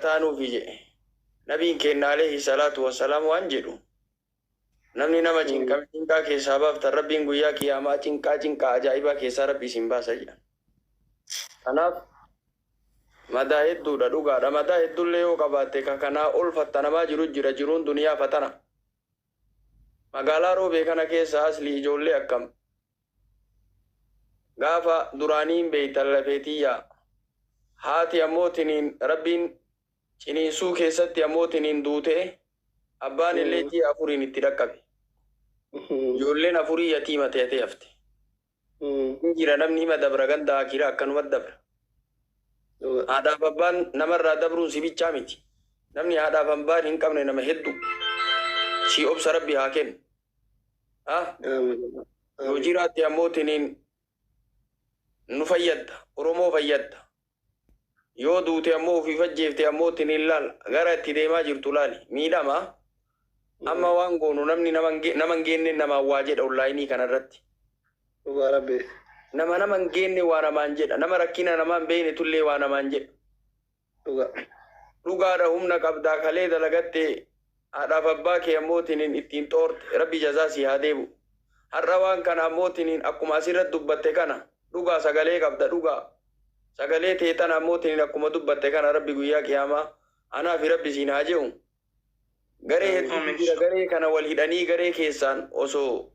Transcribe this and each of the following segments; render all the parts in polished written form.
Taanuufi jedhe. Nabiin keenya alayhi salaatu wassalaam waan jedhu, namni nama cinqame cinqaa keessaa baaftan, Rabbiin guyyaa qiyaamaa cinqaa cinqaa ajaa'ibaa keessaa Rabbi isin baasa jedhan. Kanaaf madaa hedduudha, dhugaadha. Madaa hedduullee yoo qabaatte, ka kanaa ol fattanamaa jiru jira. Jiruun duniyaa fatana. Magaalaa Roobee kana keessa asli ijoollee akkam gaafa duraanii hin beeytan, lafeetiyyaa haati ammoo tiniin Rabbiin ciniinsuu keessatti ammoo tiniin duutee, abbaan illee ji'a 4n itti dhaqqabe. Ijoolleen afurii yatiima ta'ee hafte. Hin jira, namni hima dabra, ganda akiraa akkanumatti dabra. Haadhaaf abbaan namarraa dabruun si bichaa miti. Namni haadhaaf abbaan hin qabne nama hedduu. Si obsa Rabbi haa kennu. Ah, yoo jiraatte ammoo tiniin nu fayyadda. Oromoo fayyadda. Yoo duute ammoo ofii fajjeefte ammoo tiniin laal, gara itti deemaa jirtu laali. Miidhama. Amma waan goonu, namni nama hin geenne namaan waa jedha onlaayinii kanarratti. Dhugaa Rabbi. Nama nama hin geenne waa namaan jedha. Nama rakkina namaa hin beekne tullee waa namaan jedha. Dhugaa. Dhugaadha, humna qabdaa, kalee dalagatte, haadhaaf abbaa kee ammoo tiniin ittiin xoorte, Rabbi jazaa si haa deebu. Har'a waan kana ammoo tiniin akkuma asirratti dubbatte kana, dhugaa sagalee qabda, dhugaa. Sagalee tee tana ammoo tiniin akkuma dubbatte kana, Rabbi guyyaa qiyaamaa anaa fi Rabbi siin haa je'u. Garee hedduutu jira, garee kana wal hidhanii garee keessaan osoo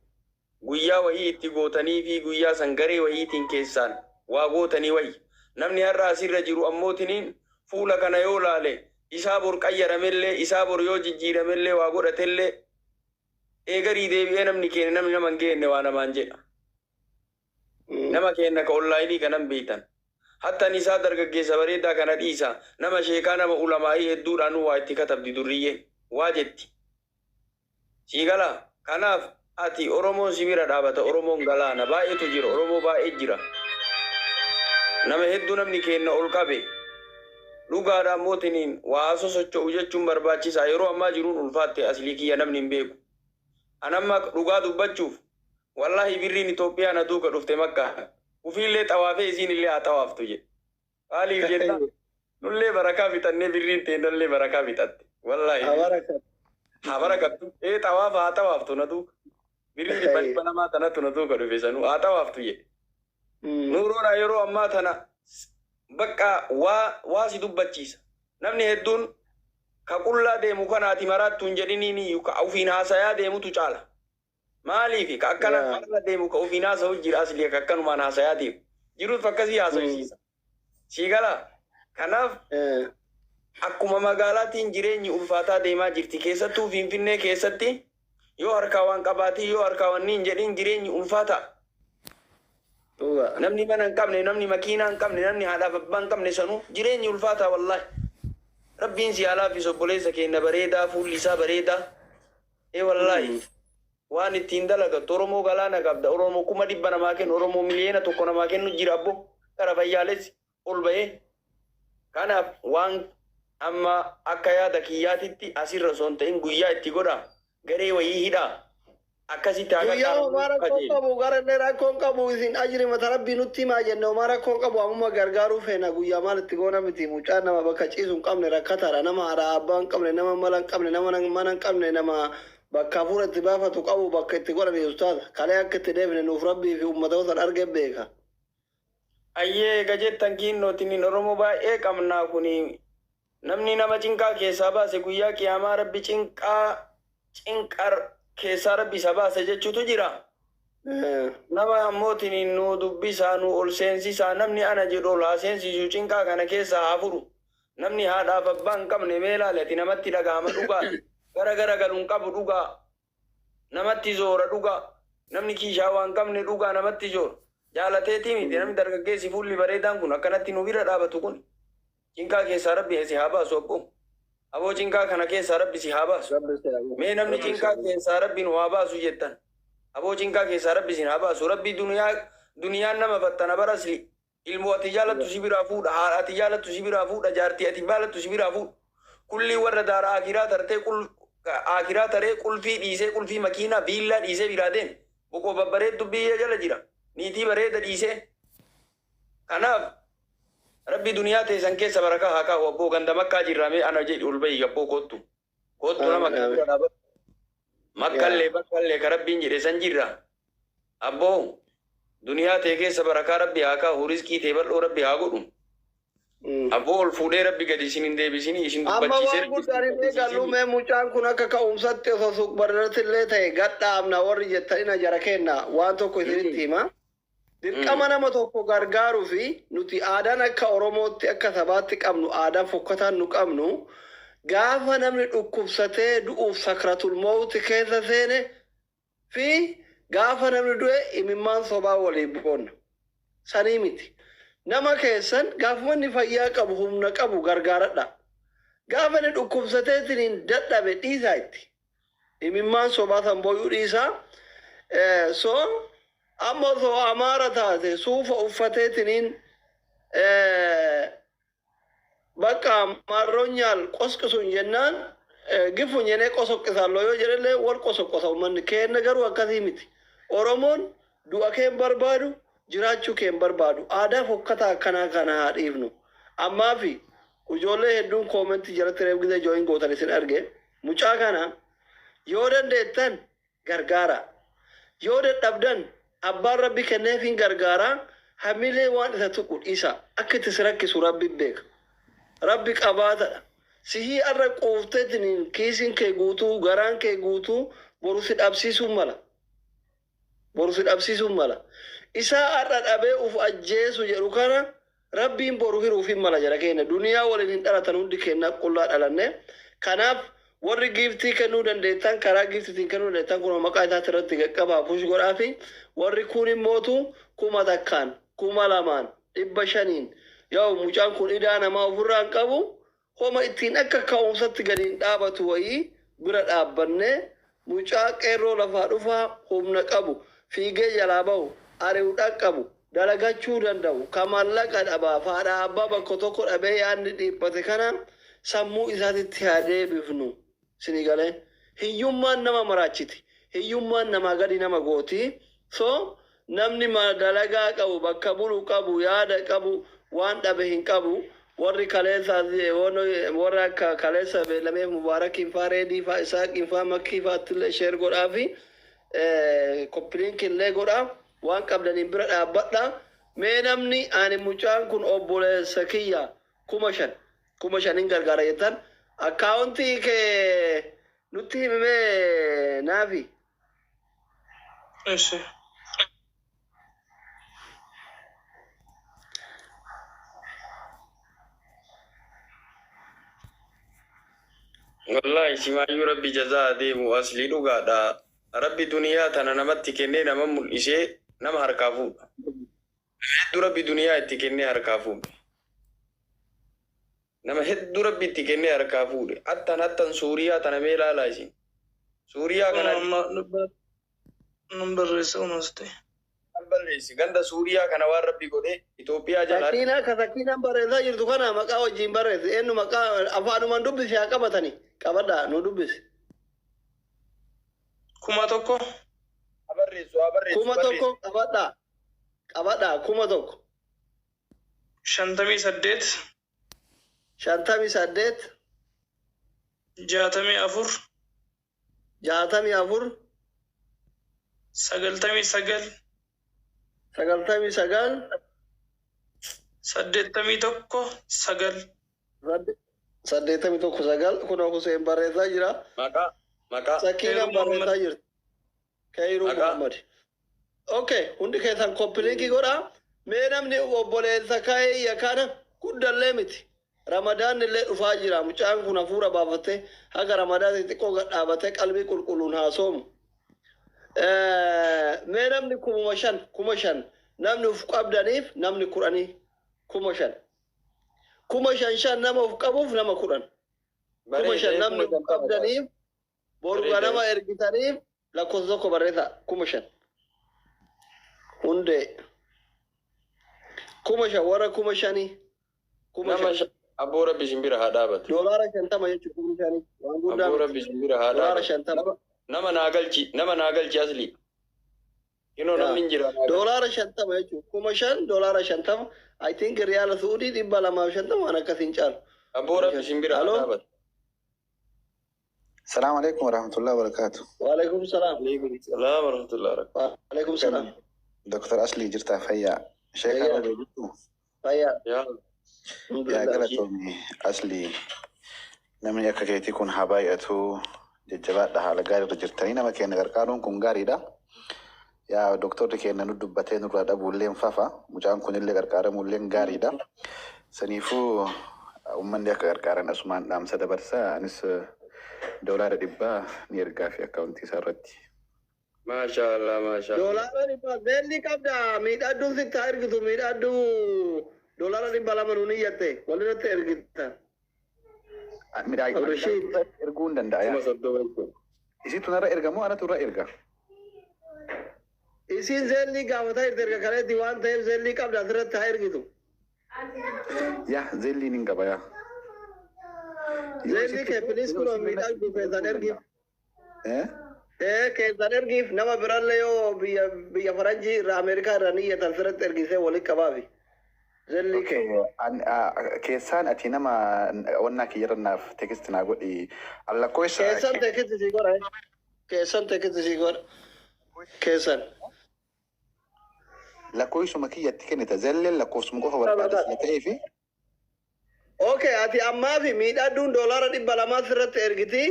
guyyaa wahii itti gootanii fi guyyaa san garee wahiitiin keessaan waa gootanii wayya. Namni har'a asirra jiru ammoo tiniin fuula kana yoo laale, isaa bor qayyaramellee, isaa bor yoo jijjiiramellee, waa godhatellee, eegarii deebi'ee namni keenya, namni nama hin geenne waa namaan jedha. Nama keenya ka onlaayinii kanan beeytan. Hattan isaa dargaggeessa bareedaa kana dhiisa. Nama sheekaa, nama ulamaa'ii hedduudhaan waa itti katabdi durriyyeen. Waa jetti. Sii galaa? Kanaaf ati Oromoon si bira dhaabata. Oromoon galaana. Baay'eetu jira. Oromoo baay'ee jira. Nama hedduu namni keenya ol qabe. Dhugaadhaan mootiniin waa sosocho'u jechuun barbaachisaa. Yeroo ammaa jiruun ulfaatte, aslii kiyya, namni hin beeku. Anamma dhugaa dubbachuuf, wallahi birriin Itoophiyaa na duuka dhufte Makkaa. Ufiillee xawaafee isiin illee haa xawaaftu jedhe. Maaliif jennaan, nullee barakaa fixannee, birriin teennallee barakaa fixatte. Wallahi. Haa barakattu. Ee, xawaafa haa xawaaftu na duuka. Birrii 200 tanatu na duuka dhufe, sanuu haa xawaaftu jedhe. Nuuroodha, yeroo ammaa tana bakka waa waa si dubbachiisa. Namni hedduun ka qullaa deemu kana ati maraattu hin jedhiniin, ka ofiin haasayaa deemutu caala. Maaliif ka akkana har'a deemu, ka ofiin haasa'u jira, asli ka akkanumaan haasayaa deemu. Jiruutu akkasii haasa'isiisa. Sii galaa? Kanaaf akkuma magaalaatiin jireenyi ulfaataa deemaa jirti. Keessattuu Finfinnee keessatti yoo harkaa waan qabaatiin, yoo harkaa wanni hin jedhin, jireenyi ulfaataa. Namni mana hin qabne, namni makiinaa hin qabne, namni haadhaaf abbaa hin qabne sanuu jireenyi ulfaataa, wallaahi. Rabbiin si haa laaffisu, obboleessa keenya bareedaa, fuulli isaa bareedaa. Ee wallaahi. Waan ittiin dalagattu Oromoo galaana qabda. Oromoo 100,000 namaa kennu, Oromoo 1,000,000 namaa kennu jira abbo. Kara fayyaalessi ol bahee. Kanaaf waan amma akka yaada kiyyaatitti asirra osoo hin ta'in guyyaa itti godhaa. Garee wayii hidhaa. Akkasitti haa Guyyaa gargaaramu homaa rakkoon qajeelu. qabu, garallee rakkoon qabu, isin ajri mata Rabbii nutti himaa jenne, homaa rakkoon qabu, ammuma gargaaruu feena. Guyyaa maal itti goona miti, mucaan nama bakka ciisu hin qabne, rakkataadha, nama haadha abbaa hin qabne, nama mala hin qabne, nama mana hin qabne, nama bakka hafuura itti baafatu qabu, bakka itti godhani. Ustaaza, kalee akka itti deebine nuuf Rabbii fi uummata san arge beeka. Ayyee, eega jettan kiinnootiin Oromoo baay'ee qabnaa. Kuni namni nama cinqaa keessaa baase guyyaa qiyaamaa Rabbi cinqaa cinqar keessaa Rabbi isa baase jechuutu jira. Nama ammootiin nu dubbisaa, nu ol seensisaa, namni ana jedhu ol haa seensisu, cinqaa kana keessaa haa furu. Namni haadhaaf abbaa hin qabne, mee ilaali ati, namatti dhagahama, dhugaa gara gara galu hin qabu, dhugaa namatti zoora, dhugaa namni kiishaa waan qabne, dhugaa namatti zoora. Jaalateetii miti, namni dargaggeessi fuulli bareedaan kun akkanatti nu bira dhaabatu kun, cinqaa keessaa Rabbi si haa baasu abbo. Aboo, cinqaa kana keessaa Rabbi si haa baasu. Mee namni cinqaa keessaa Rabbi nu haa baasu jettan. Aboo, cinqaa keessaa Rabbi sin haa baasu. Rabbi duniyaa, duniyaan nama fattana barasli. Ilmoo ati jaalattu si biraa fuudha, haadha ati jaalattu si biraa fuudha, jaartii ati jaalattu si biraa fuudha. Kullii warra daara akiraa tartee qul akiraa taree qulfii dhiisee, qulfii makiinaa viillaa dhiisee biraa deeme. Boqoo babbareeddu biyya jala jira. Niitii bareeda dhiisee. Kanaaf Rabbi duniyaa teessan keessa barakaa haa kaa'u abboo ganda makkaa jirramee ana jedhi ol bahi abboo kottu. Kottu nama Amiin, amiin. Makkallee bakkallee ka rabbiin jedhe san jirra. Abboo duniyaa tee keessa barakaa rabbi haa kaa'u rizqii tee bal'oo rabbi haa godhu. Abboo ol fuudhee rabbi gadi isin hin deebisinii isin Amma dubbachiisee waan guddaan hin eegallu mee mucaan kun akka ka'umsatti osoo suuq barreetti illee ta'e gadhaabna warri jettanii jara kenna waan tokko isinitti hima. Dirqama nama tokko gargaaruu fi nuti aadaan akka Oromootti akka sabaatti qabnu aadaan fokkataan nu qabnu gaafa namni dhukkubsatee du'uuf sakratul mawti keessa seene fi gaafa namni du'e imimmaan sobaa waliin boonna. Sanii miti. Nama keessan gaafuma inni fayyaa qabu humna qabu gargaaradha. Gaafa inni dhukkubsateetiin dadhabe dhiisaa itti. Imimmaan sobaa san booyuu dhiisaa. So amma osoo amaara taate suufa uffateetiniin bakka marronyaal qosqisuun jennaan gifuun jennee qosoqqisaan yoo jedhallee wal qosoqqosa uummanni keenya garuu akkasii miti. Oromoon du'a kee hin barbaadu jiraachuu kee hin barbaadu aadaa fokkataa akkanaa kana haa dhiifnu. Ammaa fi ijoollee hedduun koomentii jalatti reef gisee jooyin gootan isin arge mucaa kana yoo dandeettan gargaara. Yoo dadhabdan abbaan rabbi kenneef hin gargaara hamilee waan isa tuqu dhiisa akka itti si rakkisu rabbi beeka. Rabbi qabaatadha. Sihii arra quufteetiin kiisiin kee guutuu garaan kee guutuu boru si dhabsiisuu mala. Boru si dhabsiisuu mala. Isaa arra dhabee uf ajjeesu jedhu kana rabbiin boru hiruuf hin mala jedha keenya. Duniyaa waliin hin dhalatan hundi keenya qullaa dhalanne. Kanaaf warri giiftii kennuu dandeettan karaa giiftiitiin kennuu dandeettan kun maqaa isaati irratti qaqqabaa push godhaa fi warri kun immootu 1000 2000 500 yoo mucaan kun idaa namaa ofirraa hin qabu homa ittiin akka ka'umsatti gadi hin dhaabatu wayii bira dhaabbannee mucaa qeerroo lafaa dhufaa humna qabu fiigee jalaa bahu ari'uudhaan qabu dalagachuu danda'u ka maallaqa dhabaa faadha abbaa bakka tokko dhabee yaadni dhiibbate kana sammuu isaatitti haa deebifnu. Isinii galee hiyyummaan nama maraachiti hiyyummaan namaa gadi nama gooti so namni dalagaa qabu bakka bulu qabu yaada qabu waan dhabe hin qabu warri kaleessa warra akka kaleessa beellameef mubaarakiin faa reedii faa isaaqiin faa makkii faattillee sheer godhaa fi koppiliinkillee godhaa waan qabdaniin bira dhaabbadha. Mee namni ani mucaan kun obboleessa kiyya 5000 gargaara jettan akkaawuntii kee nutti himimee naafi. Ishi. Wallahi simaayyuu rabbi jazaa deemu aslii dhugaadha. Rabbi duniyaa tana namatti kennee nama mul'isee nama harkaa fuudha. Hedduu rabbi duniyaa itti kennee harkaa fuudhe. Nama hedduu rabbi itti kennee harkaa fuudhe. Attan attan Suuriyaa tana mee ilaalaa isin. Suuriyaa kana Nan barreessa uumasti. Balleessi ganda Suuriyaa kana waan rabbi godhe Itoophiyaa jalaa. Sakiinaa ka sakiinaan barreessaa jirtu kana maqaa wajjin barreessi eenyu maqaa afaanumaan dubbisi haa qabatani qabadhaa nu dubbisi. 1000. Haa barreessu haa barreessu. 1000 qabadhaa qabadhaa 1000. 58. 58. 64. 64. 99. 99. 81 9. 81 9 kun Hussein barreessaa jira. Maqaa maqaa. Sakiinaan barreessaa jirti. Kairuu Muhammad. Okay, hundi keessan koppiliinkii godhaa. Mee namni obboleessa ka'ee kana guddallee miti. Ramadaan illee dhufaa jira. Mucaan kun hafuura baafatee haga Ramadaan xixiqqoo gad dhaabatee qalbii qulqulluun haasoomu. Mee namni 5000 5000 namni uf qabdaniif namni 10 5000. 5000 shan nama uf qabuuf nama 10. 5000 namni uf qabdaniif boru ganama ergitaniif lakkoofsa tokko barreessaa 5000. Hundee 5000 warra 5000 5000. Abboo rabbi isin bira haa dhaabatu. $50 jechuun 5000 waan guddaa. Abboo rabbi isin bira haa dhaabatu. $50. Nama naa galchi nama naa galchi asli. Kinoo namni hin jira. $50 jechuun 5000 $50 I think riyaala Suudii 250 waan akkasiin caalu. Abboo Rabbi isin bira haa Aloo. dhaabatu. السلام عليكم ورحمة الله وبركاته. Waalaikum salaam. Alaikum salaam wa rahmatullahi wa barakatuh. Waalaikum salaam. دكتور أصلي جرتا فيا شيخ Fayyaa. أنا جبتو. Fayyaa. Yaa يا Alhamdulillah. قلتوني أصلي namni akka keetii kun haa baay'atu, jajjabaadha. Haala gaarii irra jirtanii nama keenya gargaaruun kun gaariidha. Yaa doktorri keenya nu dubbatee nurraa dhabuullee hin fafa. Mucaan kunillee gargaaramuullee gaariidha. Saniifuu uummanni akka gargaaran asumaan dhaamsa dabarsa. Anis $100 ni ergaa fi akkaawuntii isaa irratti. Maasha Allah, maasha Allah. $100 Zellii qabda, miidhagduun sitti haa ergitu, miidhagduu $200 nuun iyyatte walirratti ergita. Abdurashiid. Erguu hin danda'a. 30,000 jechuudha. Isitu narra erga moo anatu irra erga? Isiin Zellii gaafataa jirti erga kaleetti waan ta'eef Zellii qabda, asirratti haa ergitu. Yaa, Zelliin hin qaba yaa. Zellii kee please kunoo miidhagduu keessan ergiif. Eh? Ee, keessan ergiif, nama birallee yoo biyya faranjii irraa Ameerikaa irraa ni iyyatan asirratti ergisee walitti qabaafi. Zellii kee. Keessaan ati nama wannaa kiyyarra naaf text naa godhi. Lakkoofsa Keessan text sii godha. Keessan text sii godha. Keessan. Lakkoofsuma kiyyatti kennita. Zelleen lakkoofsuma qofa barbaada sila ta'ee fi Okay, ati ammaa fi miidhagduun $200 sirratti ergiti.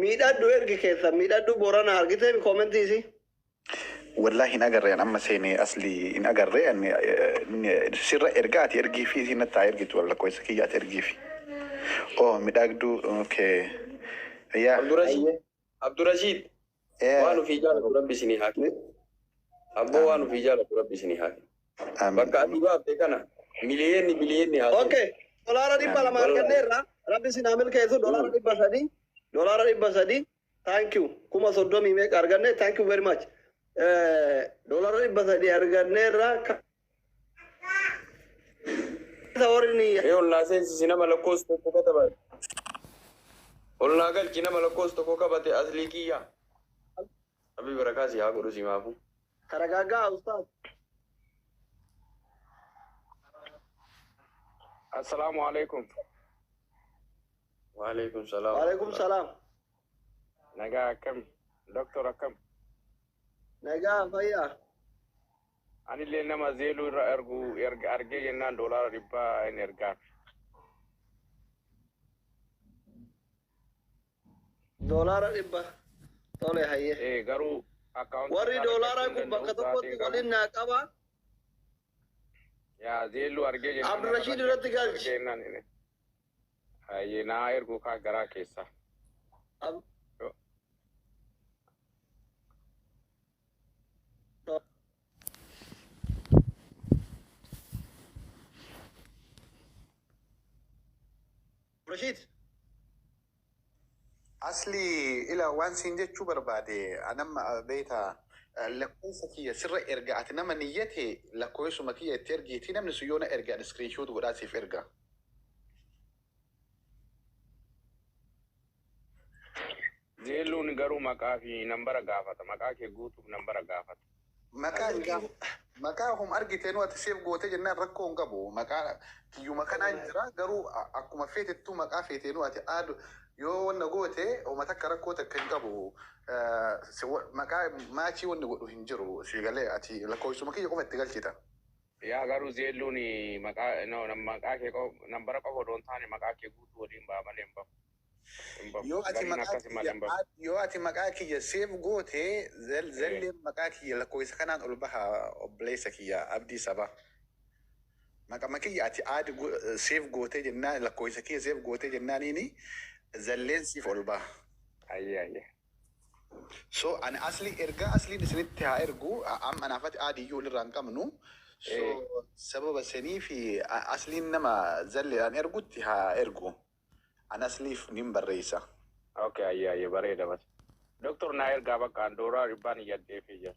Miidhagduu ergi keessa. Miidhagduu Boorana argitee koomentii isii. Wallaahi hin agarre, an amma seene asli hin agarre. Ani sirra ergaa, ati ergii fi isin natti haa ergitu, lakkoofsa kiyya ati ergii fi. Oh, miidhagduu, okay. Yaa. Abdurashiid. Abdurashiid. Waan ofii jaalatu Rabbi isinii haa kennu. Abboo, waan ofii jaalatu Rabbi isinii haa kennu. Amiin. Bakka ati baafte kana miliyoonni biliyoonni haa ta'u. Okay. $200 arganneerra. Rabbi isin haa milkeessu. $300. $300. Thank you. 30,000 meeqa arganne. Thank you very much. $300 arganneerra. Isa warri ni Ee, ol naa seensisi, nama lakkoofsa tokko qabate. Ol naa galchi, nama lakkoofsa tokko qabate, aslii kiyya. Rabbi barakaa si haa godhu simaafu. Taragaagaa ustaaz. Assalamu alaikum. Waalaikum salaam. Waalaikum salaam. Nagaa akkam? Doktor, akkam? Nagaa, fayyaa. Anillee nama Zelluu irra ergu erga argee jennaan $100 hin ergaaf. $100. Tole, hayyee. Ee, garuu akkaawuntii Warri isaa doolaara argachuu kun hin bakka danda'u, tokkotti sa'aatiin qabu. waliin naa qaba. Yaa, Zelluu argee jennaan Abdurashiid namarratti irratti galchi. argee jennaan inni. Hayyee, naa ergu kaa garaa keessa. Abdurashiid. Asli, ila waan siin jechuu barbaade, anamma beeta lakkoofsa kiyya sirra erga, ati nama niyyate lakkoofsuma kiyya itti ergiiti, namni sun yoo na erga ani screenshot godhaa siif erga. Zelluun garuu maqaa fi nambara gaafata. Maqaa kee guutuuf nambara gaafata. Maqaa hin gaafa. Maqaa hum argitee nu ati seef gootee jennaan rakkoo hin qabu. Maqaa kiyyuma kanaan jira, garuu akkuma feetettuu maqaa feetee nu ati aadu yoo wanna goote homa takka rakkoo takka hin qabu. Maqaa maachii wanni godhu hin jiru, si galee, ati lakkoofsuma kiyya qofa itti galchita. Yaa, garuu Zelluun maqaa, no, maqaa kee nambara qofa odoo hin taane maqaa kee guutuu waliin ba'a malee hin bahu. Hin bahu. Yoo ati Gariin maqaa akkasi malee kiyya hin bahu. Yoo ati maqaa kiyya seef goote, Zelleen maqaa kiyya lakkoofsa kanaan ol baha, obboleessa kiyya abdii saba. Maqaa kiyya ati aadi seef gootee jennaan, lakkoofsa kiyya seef gootee jennaaniini Zelleen siif ol baha. Ayyee, ayyee. So ani asli ergaa asliin isinitti haa ergu, amma anaafati aadiyyuu walirraa hin qabnu. So sababa sanii fi asliin nama Zelleedhaan ergutti haa ergu. Ani asliif nin barreessa. Okay, ayyee, ayyee, bareeda bas. Doktor, naa ergaa, bakka $100 iyyaddeefii jira.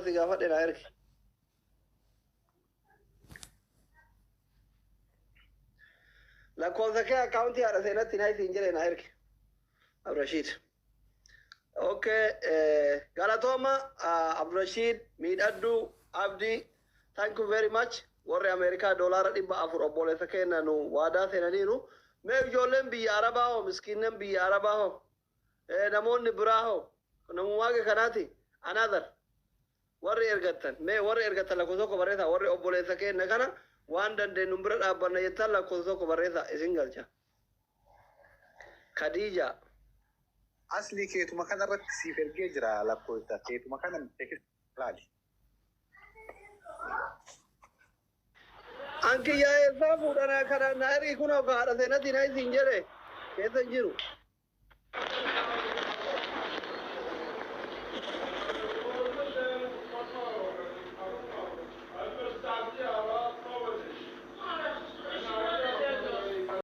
Si gaafadhe, naa ergi. Lakkoofsa kee akkaawuntii haadha seenatti naa isiin jedhe naa ergi. Abdurashiid. Okay, galatooma Abdurashiid miidhagduu Abdii, thank you very much. Warri Ameerikaa $400 obboleessa keenya nu waadaa seenaniiru. Mee ijoolleen biyya Arabaa hoo, miskiinnen biyya Arabaa hoo, namoonni biraa hoo, namummaa kanaati another warri ergattan, mee warri ergattan lakkoofsa tokko barreessaa. Warri obboleessa keenya kana waan dandeenyu bira dhaabbanna jettan lakkoofsa tokko barreessaa, isin galcha. Khadija. Asli, keetuma kana irratti siif ergee jira lakkoofsa, keetuma kana laali. Anki yaa eessaa fuudhanaa kana na ergi, kun haadha seenatii na isin jedhe keessa hin jiru.